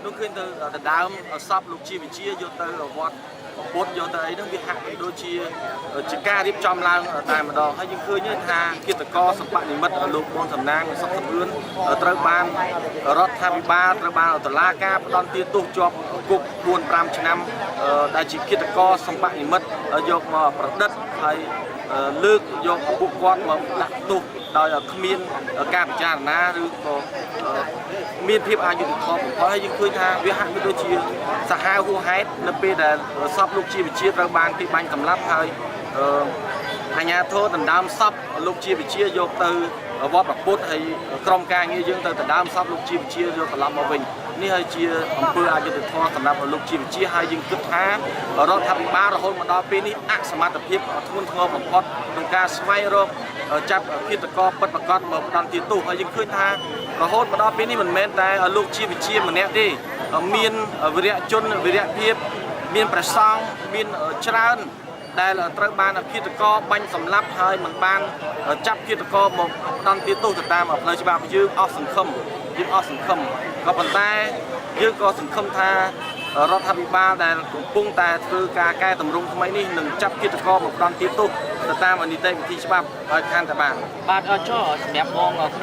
នោះឃើញទៅដដើមសពលោកជាវិជាយកទៅវត្តពុទ្ធយកទៅអីហ្នឹងវាហាក់បីដូចជាជាការរៀបចំឡើងតែម្ដងហើយយើងឃើញថាគិតកោសម្បនិមិត្តលោកប៊ុនសំណាងសុកសំអឿនត្រូវបានរដ្ឋាភិបាលត្រូវបានតុលាការផ្ដន្ទាទោសជាប់គុក4 5ឆ្នាំដែលជាគិតកោសម្បនិមិត្តយកមកប្រឌិតហើយលើកយកពួកគាត់មកដាក់ទោសដោយគ្មានការពិចារណាឬក៏មានភាពអយុត្តិធម៌បំផុតហើយយើងឃើញថាវាហាក់បីដូចជាសាហាវហួសហេតុនៅពេលដែលសពលោកជាវិជាត្រូវបានគេបាញ់សម្លាប់ហើយអាជ្ញាធរដណ្ដើមសពលោកជាវិជាយកទៅវត្តពុទ្ធហើយក្រុមការងារយើងទៅដណ្ដើមសពលោកជាវិជាយកត្រឡប់មកវិញនេះហើយជាអំពើអយុត្តិធម៌សម្រាប់លោកជាវិជាហើយយើងគិតថារដ្ឋាភិបាលរហូតមកដល់ពេលនេះអសមត្ថភាពធ្ងន់ធ្ងរបំផុតក្នុងការស្វែងរកចាប់ឃាតករពិតប្រាកដមកផ្ដន្ទាទោសហើយយើងឃើញថារហូតមកដល់ពេលនេះមិនមែនតែលោកជាវិជាម្នាក់ទេមានវីរៈជនវីរៈភាពមានប្រសង់មានច្រើនដែលត្រូវបានឃាតករបាញ់សម្លាប់ហើយមិនបានចាប់ឃាតករមកផ្ដន្ទាទោសទៅតាមផ្លូវច្បាប់យើងអស់សង្ឃឹមយើងអស់សង្ឃឹមក៏ប៉ុន្តែយើងក៏សង្ឃឹមថារដ្ឋាភិបាលដែលកំពុងតែធ្វើការកែតម្រង់ថ្មីនេះនឹងចាប់ឃាតករមកផ្ដន្ទាទោសទៅតាមនីតិវិធីច្បាប់ឲ្យខានតែបាន បាទចុះសម្រាប់បងក្នុង